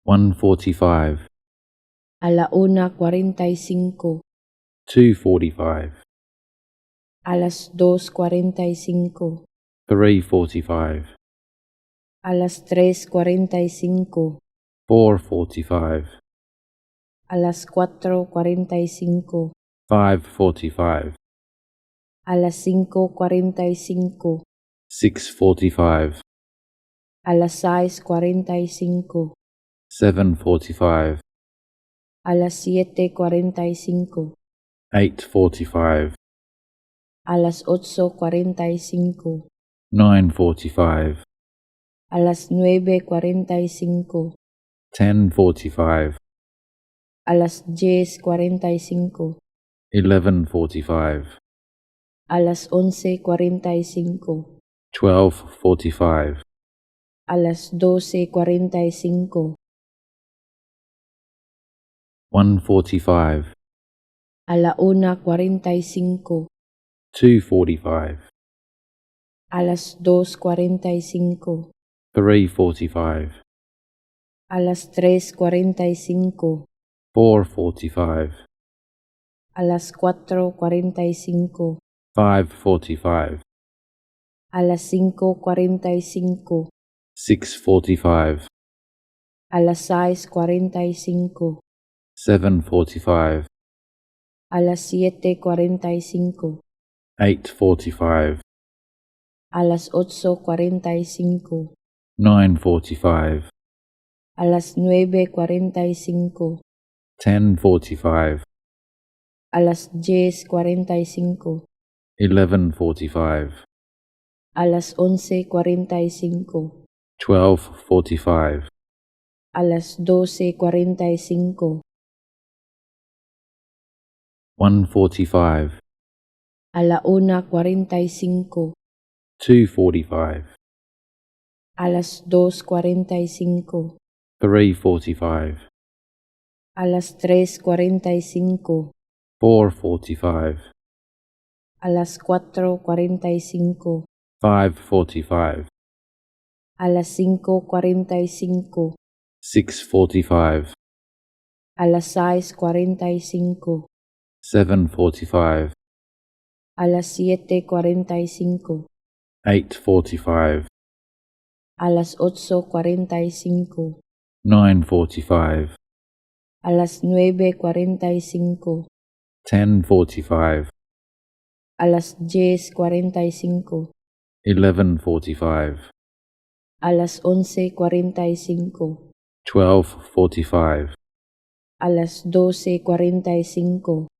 1:45, A la 1:45, 2:45, A las 2:45, 3:45, A las 3:45, 4:45, A las 4:45, 5:45, A las 5:45, 6:45, A las 6:45, 7:45, A las 7:45, 8:45, A las 8:45, 9:45, A las 9:45, 10:45, A las 10:45, 11:45, A las 11:45, 12:45, A las 12:45, 1:45, A la 1:45, 2:45, A las 2:45, 3:45, A las 3:45, 4:45, A las 4:45, 5:45, A las 5:45, 6:45, A las 6:45, 7:45, A las 7:45, 8:45, A las 8:45, 9:45, A las 9:45, 10:45, A las 10:45, 11:45, A las 11:45, 12:45, A las 12:45, 1:45, A la 1:45, 2:45, A las 2:45, 3:45, A las 3:45, 4:45, A las 4:45, 5:45, A las 5:45, 6:45, A las 6:45, 7:45, A las 7:45, 8:45, A las 8:45, 9:45, A las 9:45, 10:45, A las 10:45, 11:45, A las 11:45, 12:45, A las 12:45.